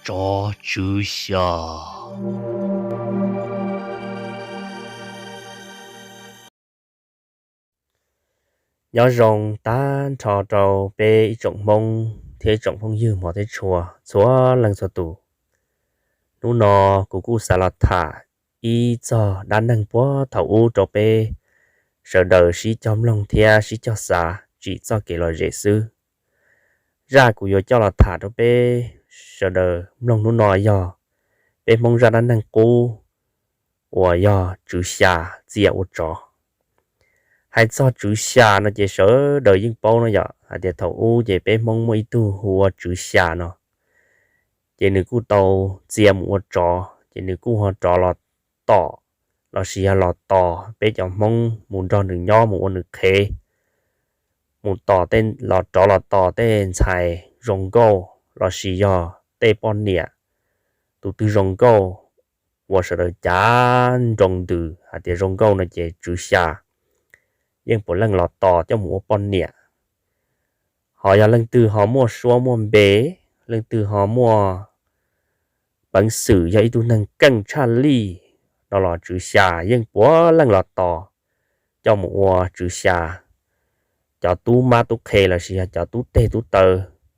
tsov tswv xya. Nyob zoo tag nrho rau peb ib tsoom Hmoob thiab ib tsoom phooj ywg hmov thiab tshua txhua leej txhua tus. Hnub no kuv kuj xav los tham ib txog dab neeg puag thaum ub rau peb sawv daws sib cog mloog thiab sib cog xav tsim txoj kev lom zem xwb. Zaj kuv yuav coj los tham rau peb sawv daws mloog hnub no yog peb Hmoob zaj dab neeg qub uas yog tswv xya txia ua tsov. Hais txog tswv xya no ces sawv daws yeej paub no yom, hais tias thaum ub ces peb Hmoob muaj ib tug hu ua tswv xya no, ces nws kuj tau txia mus ua tsov, ces nws kuj ho rov los tom lossis yog los tos peb cov Hmoob mus nrog nws nyob mus ua nws qhev, mus tos tej los rov los tos tej ntxhais zoo nkauj lossis yog tej poj niam, tus twg zoo nkauj uas sawv daws cav nroo ntws hais tias zoo nkauj no ces tswv xya yeej puav leej los tos coj mus ua poj niam. Ho yog leej twg ho muaj suab muaj npe, leej twg ho muaj peev xwm yog ib tug neeg keej tshaj lij no los tswv xya yeej puav leej los tos coj mus ua tswv xya cov tub mab tub qhe lossis yog cov tub teg tub taw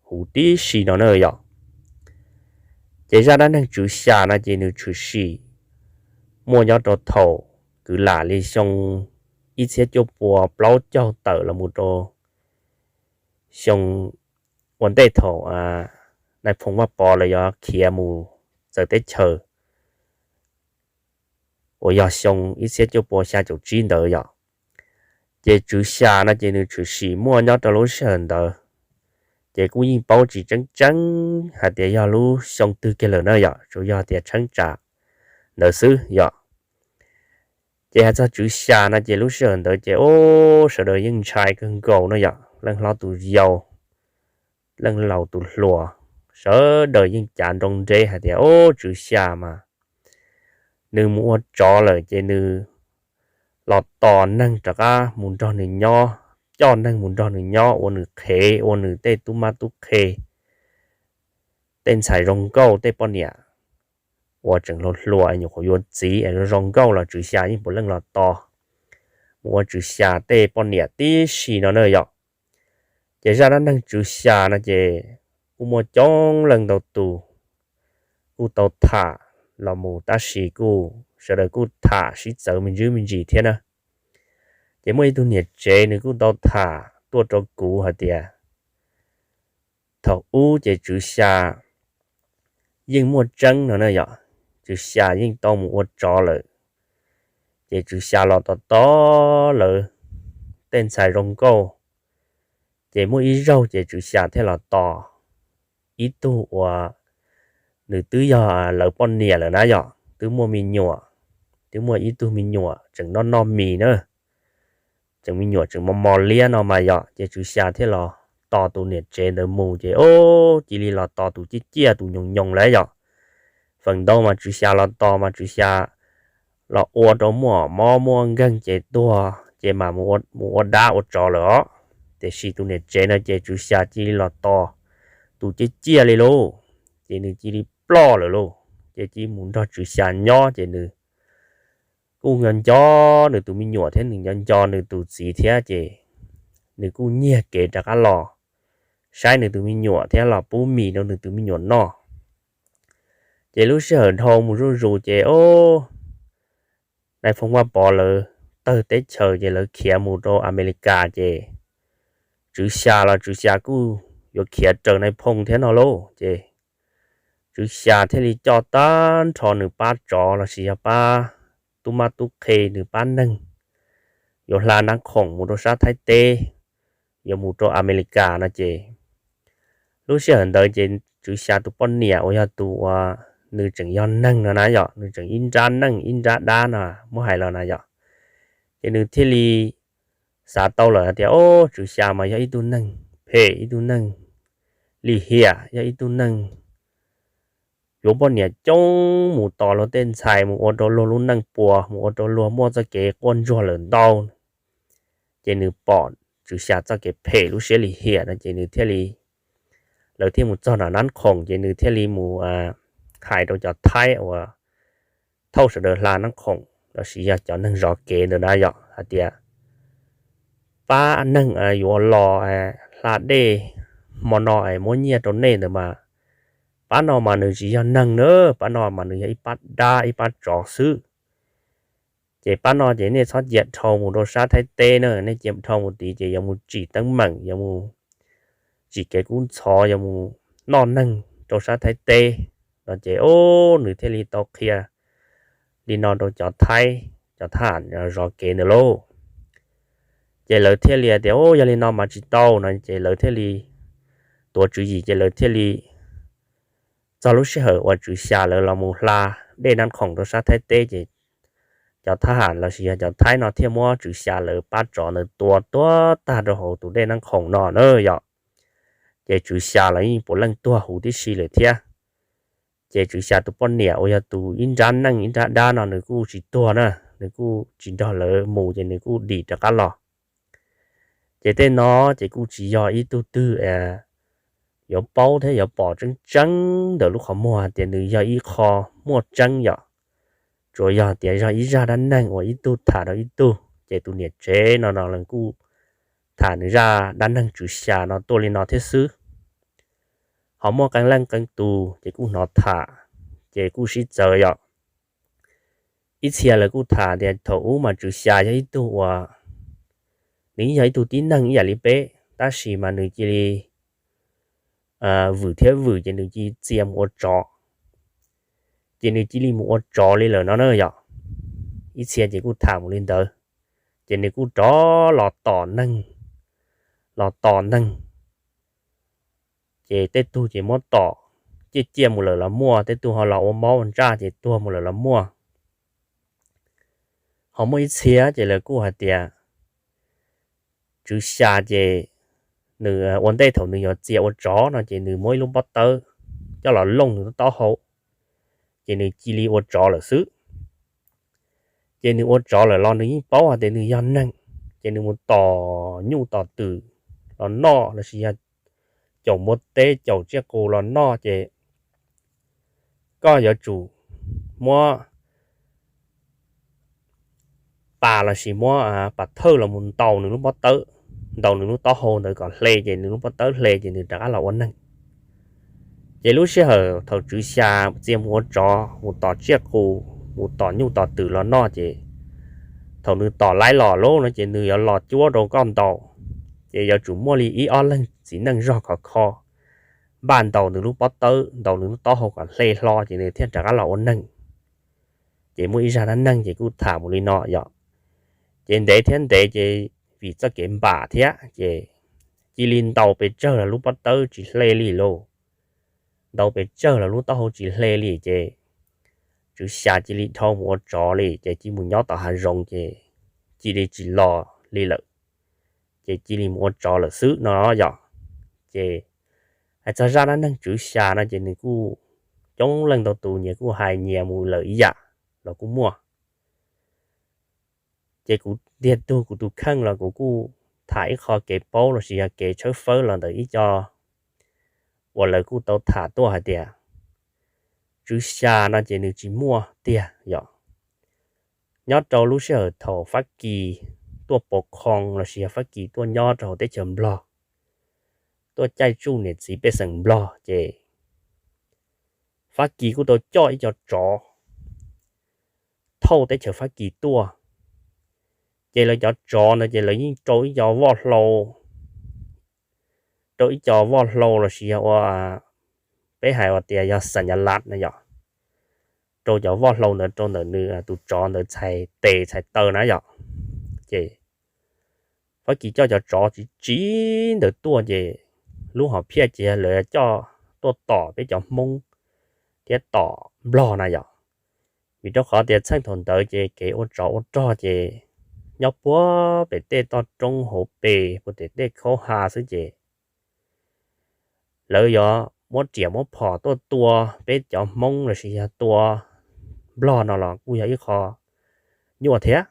huv tib si no na yom. Ces zaj dab neeg tswv xya no ces nws tshwm sim muaj nyob rau thaum kwv lam li xyoo ib txhiab cuaj pua plaub caug tawm los mus rau xyoo ua ntej thaum Nais Phoo Vaj Pov lawv yuav khiav mus txawv teb chaws uas yog xyoo ib txhiab cuaj pua xya caum tsib ntawd yom. Ces tswv xya no ces nws tshwm sim muaj nyob rau lub sij hawm ntawd, ces kuj yeej paub tsis tseeb tseeb hais tias yog lub xyoo twg kiag lawm na yom, tsuas yog tias tsheeb tsam ntawd xwb yom. Ces hais txog tswv xya no ces lub sij hawm ntawd ces ub sawv daws yeej ntshai kawg nkaus no yom, leej hlob tus yau, leej laus tus hluas, sawv daws yeej cav nroo nreb hais tias ub tswv xya mas nws mus ua tsov lawm ces nws los tos neeg rov qab mus nrog nws nyob, coj neeg mus nrog nws nyob ua nws qhev ua nws tej tub mab tub qhe, tej ntxhais zoo nkauj tej poj niam uas tseem hluas hluas nyuam qhuav yuav txiv es zoo nkauj los tswv xya yeej puav leej los tos mus ua tswv xya tej poj niam tib si no na yom. Ces zaj dab neeg tswv xya no ces kuj muaj coob leej ntau tus kuj tau tham los mus tab sis kuj sawv daws kuj tham sib txawv me ntsis me ntsis thiab na. Ces muaj ib tug niam tsev nws kuj tau tham tuaj rau kuv hais tias thaum ub ces tswv xya yeej muaj tseeb no na yom, tswv xya yeej tau mus ua tsov lawm, ces tswv xya los tos tos lawv tej ntxhais zoo nkauj, ces muaj ib zaug ces tswv xya thiaj los tos ib tug uas nws twb yog lawv poj niam lawm na yom, twb muaj me nyuam, twb muaj ib tug me nyuam tseem noj noj mis na, tseem me nyuam tseem mos mos liab no mas yom, ces tswv xya thiaj los tos tus niam tsev ntawd mus ces ub cia li los tos tus ciaj ciaj tus nyoos nyoos lawm yom. Feem ntau mas tswv xya los tos mas tswv xya los ua rau muaj mob muaj nkeeg ces tuag ces mas mus ua dab ua tsov lawm os. Tiam sis tus niam tsev no ces tswv xya cia li los tos tus ciaj ciaj li lauj, ces nws cia li ploj lawm lauj, ces cia li mus nrog tswv xya nyob ces nws kuj nco nco nws tus me nyuam thiab nws nco nco nws tus txiv thiab ces nws kuj nyiag kev rov qab los saib nws tus me nyuam thiab los pub mis rau nws tus me nyuam noj. Ces lub sij hawm dhau mus zuj zus ces ub Nais Phoo Vaj Pov lawv tawg teb chaws ces lawv khiav mus rau Amelikas ces tswv xya los tswv xya kuj yuav khiav raws Nais Phoo thiab no lauj, ces tswv xya thiaj li coj tag nrho nws pab tsov lossis yog pab tub mab tub qhe nws pab neeg yuav hla nab khoom mus rau sab Thaib teb, yuav mus rau Amelikas no ces lub sij hawm ntawd ces tswv xya tus poj niam uas yog tus uas nws tseem yog neeg no na yom, nws tseem ib nrab neej ib nrab dab no muab hais los na yom, ces nws thiaj li xav tau lawm hais tias ub tswv xya mas yog ib tug neeg phem, ib tug neeg lim hiam, yog ib tug neeg yuav poj niam coob mus tos luag tej ntxhais mus ua rau luag lub neej puas, mus ua rau luag muaj txoj kev quaj ntsuag lawm ntau. Ces nws pom tswv xya txoj kev phem lub siab lim hiam no ces nws thiaj li, lawv thiaj mus txog nram nab khoom ces nws thiaj li mus hais rau cov Thaib uas thauj sawv daws hla Naj Khoom lossis yog cov neeg zov kev ntawd na yom, hais tias pab neeg yuav los hla dej hmo no es muab nyiaj rau nej ntawd mas, pab no mas nws tsis yog neeg na, pab no mas nws yog ib pab dab ib pab tsov xwb. Ces pab no ces nej txhob cia dhau mus rau sab Thaib teb na, nej cia dhau mus tid ces yuav mus tsim teeb meem, yuav mus tsim kev kub ntxhov, yuav mus noj neeg rau sab Thaib teb no. Ces o, nws thiaj li tau qhia li no rau cov Thaib, cov thab ham zov kev ntawd lauj. Ces lawv thiaj li tias, Ub, yog li no mas tsis tau no. Ces lawv thiaj li tuav tswv yim, ces lawv thiaj li, txog lub sij hawm uas Tswv Xya lawv los mus hla dej Naj Khoom rau sab Thaib teb ces cov thab ham lossis yog cov Thaib no thiaj muab Tswv Xya lawv pab tsov ntawd tua tuag tag rau hauv tus dej Naj Khoom no na yom. Ces Tswv Xya los yeej puav leej tuag huv tib si lawm thiab. Ces Tswv Xya tus poj niam uas yog tus ib nrab neej ib nrab dab no nws kuj tsis tuag na, nws kuj tsis nrog lawv mus ces nws kuj dim rov qab los. Ces tej no ces kuj tsis yog ib tug twg yuav paub thiab yuav pom tseeb tseeb ntawm lub qhov muag tias nws yog ib qho muaj tseeb yom. Tsuas yog tias yog ib zaj dab neeg uas ib tug tham rau ib tug, ces tus niam tsev no no los kuj tham nws zaj dab neeg Tswv Xya no tuaj li no thiab xwb. Ho muaj qee leej qee tus ces kuj hnov tham, ces kuj sib txawv yom. Ib txhia lawv kuj tham tias thaum ub mas Tswv Xya yog ib tug uas nws yog ib tug tib neeg ib yam li peb, tab sis mas nws cia li vwm thiab vwm ces nws cia li txia mus ua tsov, ces nws cia li mus ua tsov li lawm no na yom. Ib txhia ces kuj tham mus li ntawd, ces nws kuj rov los tom neeg, los tom neeg. Ces tej tug ces muab tom ciaj ciaj mus lawm los muaj, tej tug ho los ua mob ua ntsaj ces tuag mus lawm los muaj. Ho muaj ib txhia ces lawv kuj hais tias Tswv Xya ces nws ua ntej thaum nws yuav txia ua tsov no ces nws muab ib lub pob tawb coj los looj nws lub taub hau, ces nws cia li ua tsov lawm xwb. Ces nws ua tsov lawm los nws yeej paub hais tias nws yog neeg, ces nws mus tom nyuj tom twm los noj lossis yog caum npua teb caum tsiaj qus los noj ces koj yuav tsum muab pas lossis muab pas thawj los mus ntaus nws lub pob tawb, ntaus nws lub taub hau ntawd kom hle, ces nws lub pob tawb hle ces nws rov qab los ua neeg. Ces lub sij hawm thaum Tswv Xya txia mus ua tsov, mus tom tsiaj qus, mus tom nyuj tom twm los noj ces thaum nws tom laib los lauj no ces nws yuav los cuab rau koj ntaus, ces yuav tsum muaj li ib ob leeg txiv neej zog khov kho npaj ntaus nws lub pob tawb, ntaus nws lub taub hau kom hle hlo ces nws thiaj rov qab los ua neeg. Ces muaj ib zaj dab neeg ces kuj tham mus li no yom. Ces ntev thiab ntev ces vim txoj kev npam thiab ces cia li ntaus pes tsawg los lub pob tawb tsis hle li lauj. Ntaus pes tsawg los lub taub hau tsis hle li ces Tswv Xya cia li dhau mus ua tsov li ces cia li mus nyob tom hav zoov ces cia li tsis los li lawm, ces cia li mus ua tsov lawm xwb no yom. Ces hais txog zaj dab neeg Tswv Xya no ces nws kuj, coob leej ntau tus nyias kuj hais nyias mus lawm ib yam los kuj muaj. Ces kuv tiag tug kuv tus kheej los kuv kuj tham ib qho kev paub lossis yog kev tshawb fawb los ntawm ib co uas lawv kuj tau tham tuaj hais tias Tswv Xya no ces nws tsis muaj tiag yom. Nyob rau lub sij hawm thaum Fab Kis tuaj pov khoo lossis yog Fab Kis tuaj nyob rau hauv teb chaws Nplog, tuaj caij tsuj niam txiv pej xeem Nplog ces Fab Kis kuj tau coj ib co tsov thauj teb chaws Fab Kis tuaj. Ces lawv cov tsov ntawd ces lawv yeej rau ib co voj hlau, rau ib co voj hlau lossis yog ua, peb hais ua tias yog xas nyas las na yom, rau cov voj hlau ntawd rau ntawm nws tus tsov ntawd txhais tes txhais taw na yom. Ces Fab Kis coj cov tsov tsiv tsiv ntawd tuaj ces lub hom phiaj ces lawv coj tuaj tom peb cov Hmoob thiab tom Nplog na yom. Vim rau qhov tias txheej thaum ntawd ces kev ua tsov ua rog ces nyob puag pem tej toj roob hauv pes puag pem tej khaub ha xwb ces lawv yuav muab riam muab phom tuaj tua peb cov Hmoob lossis yog tua Nplog no los kuj yog ib qho nyuaj thiab.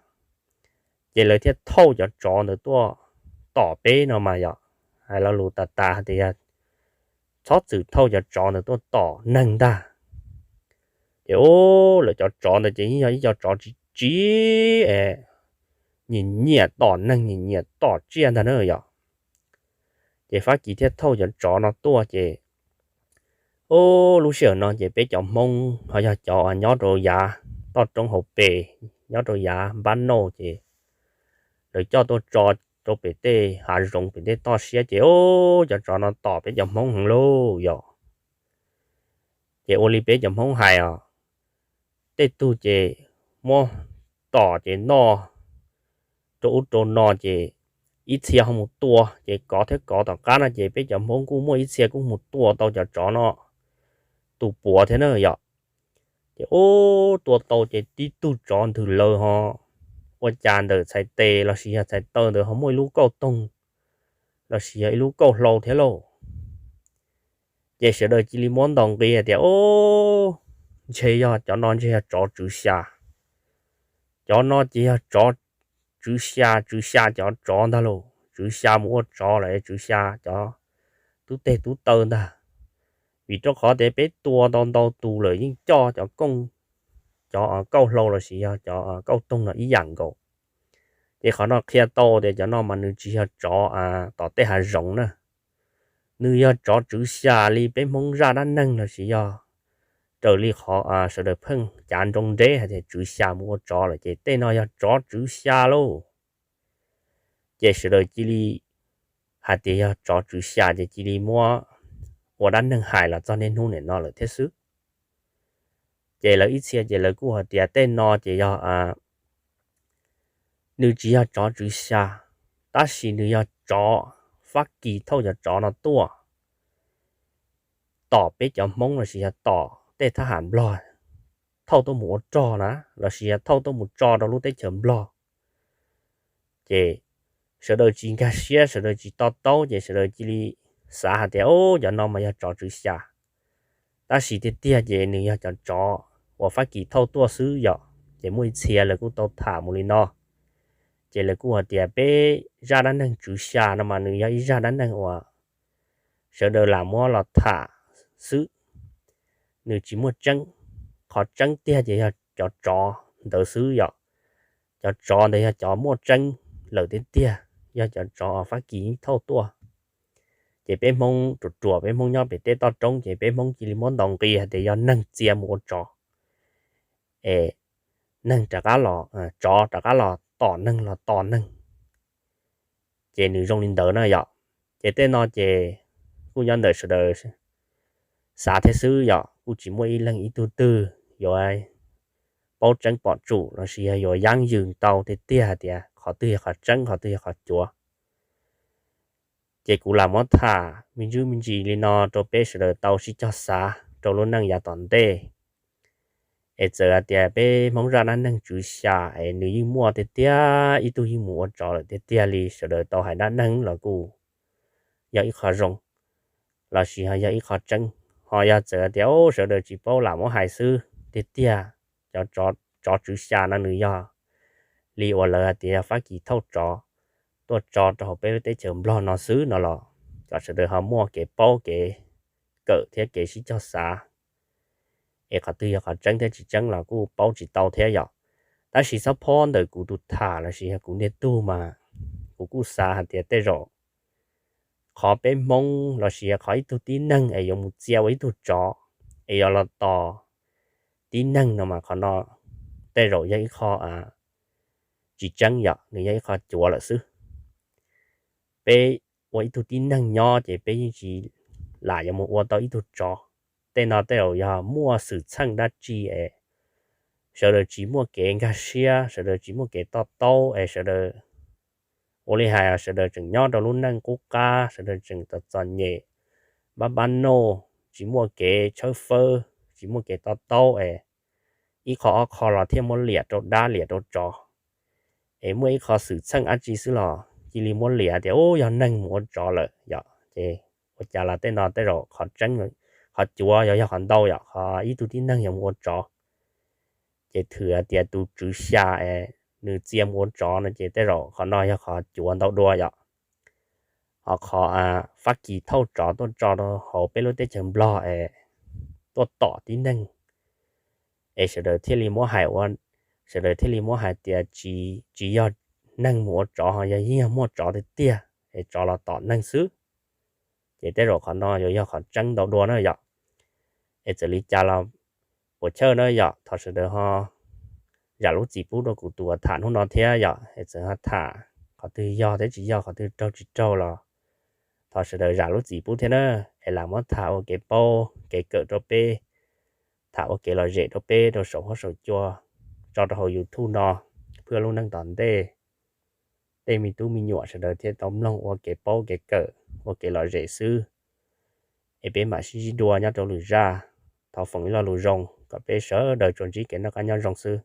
Ces lawv thiaj thauj cov tsov ntawd tuaj tom peb no mas yom. Hais lo lus tas tas hais tias yog txhob txwm thauj cov tsov ntawd tuaj tom neeg ntag. Ces u, lawv cov tsov ntawd ces yeej yog ib co tsov tsis tsiv, nyiam nyiam tom neeg nyiam nyiam tom tsiaj ntag na yom. Ces Fab Kis thiaj thauj cov tsov no tuaj ces u, lub sij hawm no ces peb cov Hmoob ho yog cov nyob rau yav toj roob hauv pes, nyob rau yav npab nauj ces lawv coj tuaj tso rau pem tej hav zoov pem tej toj siab ces u, cov tsov no tom peb cov Hmoob heev lauj yom. Ces ua li peb cov Hmoob hais os, tej tug ces muab tom ces noj rau ub rau no ces ib txhia ho mus tua ces kov thiab kov tom qab no ces peb cov Hmoob kuj muaj ib txhia kuj mus tua tau cov tsov no tus puav thiab na yom. Ces u, tua tau ces tib tug tsov ntws lawv ho ua cas ntawm txhais tes los sis yog txhais taw ntawd ho muaj ib lub kauj toog los sis yog ib lub kauj hlau thiab lauj. Ces sawv daws cia li muab ntaus nqi hais tias u, ntshe yog cov no ntshe yog tsov tswv xya. Cov no ces yog tsov tswv xya, tswv xya cov tsov ntag lauj, tswv xya mus ua tsov lawm, tswv xya cov tub teg tub taw ntag. Vim rau qhov tias peb tua ntau ntau tus lawm yeej coj cov kooj, cov kauj hlau los sis yog cov kauj toog no ib yam nkaus. Ces qhov no qhia tau tias cov no mas nws tsis yog tsov tom tej hav zoov na, nws yog tsov tswv xya li peb Hmoob zaj dab neeg los sis yog raws li qhov sawv daws pheej cav nroo nreb hais tias tswv xya mus ua tsov lawm ces tej no yog tsov tswv xya lauj. Ces sawv daws cia li hais tias yog tsov tswv xya ces cia li muab ua dab neeg hais los txog niaj hnub nim no lawm thiab xwb. Ces lawv ib txhia ces lawv kuj hais tias tej no ces yog nws tsis yog tsov tswv xya, tab sis nws yog tsov Fab Kis thauj cov tsov no tuaj tom peb cov Hmoob los sis yog tom tej thab ham Nplog thauj tuaj mus ua rog na, los sis yog thauj tuaj mus tso rau lub teb chaws Nplog. Ces sawv daws tsis nkag siab, sawv daws tsis to taub ces sawv daws cia li xav hais tias u, cov no mas yog tsov tswv xya. Tab sis tiag tiag ces nws yog cov tsov uas Fab Kis thauj tuaj xwb yom. Ces muaj ib txhia lawv kuj tau tham mus li no, ces lawv kuj hais tias peb zaj dab neeg tswv xya no mas nws yog ib zaj dab neeg uas sawv daws lam muab los tham xwb, nws tsis muaj tseeb. Qhov tseeb tiag ces yog cov tsov ntawd xwb yom. Cov tsov ntawd yog cov muaj tseeb lawm tiag tiag, yog cov tsov Fab Kis yeej thauj tuaj. Ces peb Hmoob ruam ruam, peb Hmoob nyob pem tej toj roob ces peb Hmoob cia li muab ntaus nqi hais tias yog neeg txia mus ua tsov, es neeg rov qab los, tsov rov qab los tom neeg los tom neeg. Ces nws zoo li ntawd na yom. Ces tej no ces kuj nyob ntawm sawv daws xav thiab xwb yom, kuj tsis muaj ib leeg ib tug twg yuav paub tseeb pom tsum los sis yog yuav yab ywm tau tiag tiag hais tias qhov twg yog qhov tseeb qhov twg yog qhov cuav. Ces kuv lam muab tham me ntsis me ntsis li no rau peb sawv daws tau sib cog xav rau lub neej yav tom ntej. Es txawm hais tias peb Hmoob zaj dab neeg tswv xya es nws yeej muaj tiag tiag, ib tug yeej mus ua tsov lawm tiag tiag li sawv daws tau hais dab neeg los kuj yog ib qho zoo, los sis ho yog ib qho tseeb. Ho yog txawm hais tias sawv daws tsis paub lam muab hais xwb, tiag tiag cov tsov tswv xya no nws yog li uas lawv hais tias yog Fab Kis thauj tsov tuaj tso rau hauv peb lub teb chaws Nplog no xwb no los kom sawv daws ho muaj kev paub kev kawm thiab kev sib cog xav. Es qhov twg yog qhov tseeb thiab tsis tseeb los kuj paub tsis tau thiab yom. Tab sis txhob phob ntawm kuv tus tham los sis yog kuv niag tug mas kuv kuj xav hais tias tej zaum qhov peb Hmoob los sis qhov ib tug tib neeg es yuav mus txia ua ib tug tsov es yuav los tos tib neeg no mas qhov no tej zaum yog ib qho tsis tseeb yom, nws yog ib qho cuav lawm xwb. Peb ua ib tug tib neeg nyob ces peb yeej tsis lam yuav mus ua tau ib tug tsov. Tej no tej zaum yog muaj xwm txheej dab tsi es sawv daws tsis muaj kev nkag siab, sawv daws tsis muaj kev to taub es sawv daws, ua li hais sawv daws tseem nyob rau lub neej qub qab, sawv daws tseem txom txom nyem, npab npab noj, tsis muaj kev tshawb fawb, tsis muaj kev to taub es ib qho ob qho los thiaj muab liam rau dab liam rau tsov. Es muaj ib qho xwm txheej dab tsi xwb los cia li muab liam tias u, yog neeg mus ua tsov lawm yom. Ces ua cas los tej no tej zaum qhov tseeb, qhov cuav yog, yog qhov ntau yom, qhov ib tug tib neeg yog mus ua tsov. Ces thwm hais tias tus tswv xya es nws txia mus ua tsov no ces tej zaum qhov no yog qhov cuav ntau dua yom. Ho qhov Fab Kis thauj tsov tuaj tso rau hauv peb lub teb chaws Nplog es tuaj tom tib neeg Es sawv daws thiaj li muab hais ua, sawv daws thiaj li muab hais tias tsis, tsis yog neeg mus ua tsov, ho yog yeej yog muaj tsov tiag tiag es tsov los tom neeg xwb. Ces tej zaum qhov no yuav yog qhov tseeb ntau dua na yom. Es txawm li cas los puas chawj na yom, thov sawv daws ho zam lub txim pub rau kuv tus uas tham hnub no thiab yom. Es txawm ho tham qhov twg yog thiab tsis yog, qhov twg raug tsis raug los thov sawv daws zam lub txim pub thiab na. Es lam muab tham ua kev paub kev kawm rau peb, tham ua kev lom zem rau peb rau saum huab saum cua, tso rau hauv YouTube no, phwj lub neej tom ntej tej me tub me nyuam sawv daws thiaj tau mloog ua kev paub kev kawm, ua kev lom zem xwb. Es peb mam sib ntsib dua nyob rau lwm zaj. Thov foom ib lo lus zoo kom peb sawv daws tsuas ntsib kev noj qab nyob zoo xwb.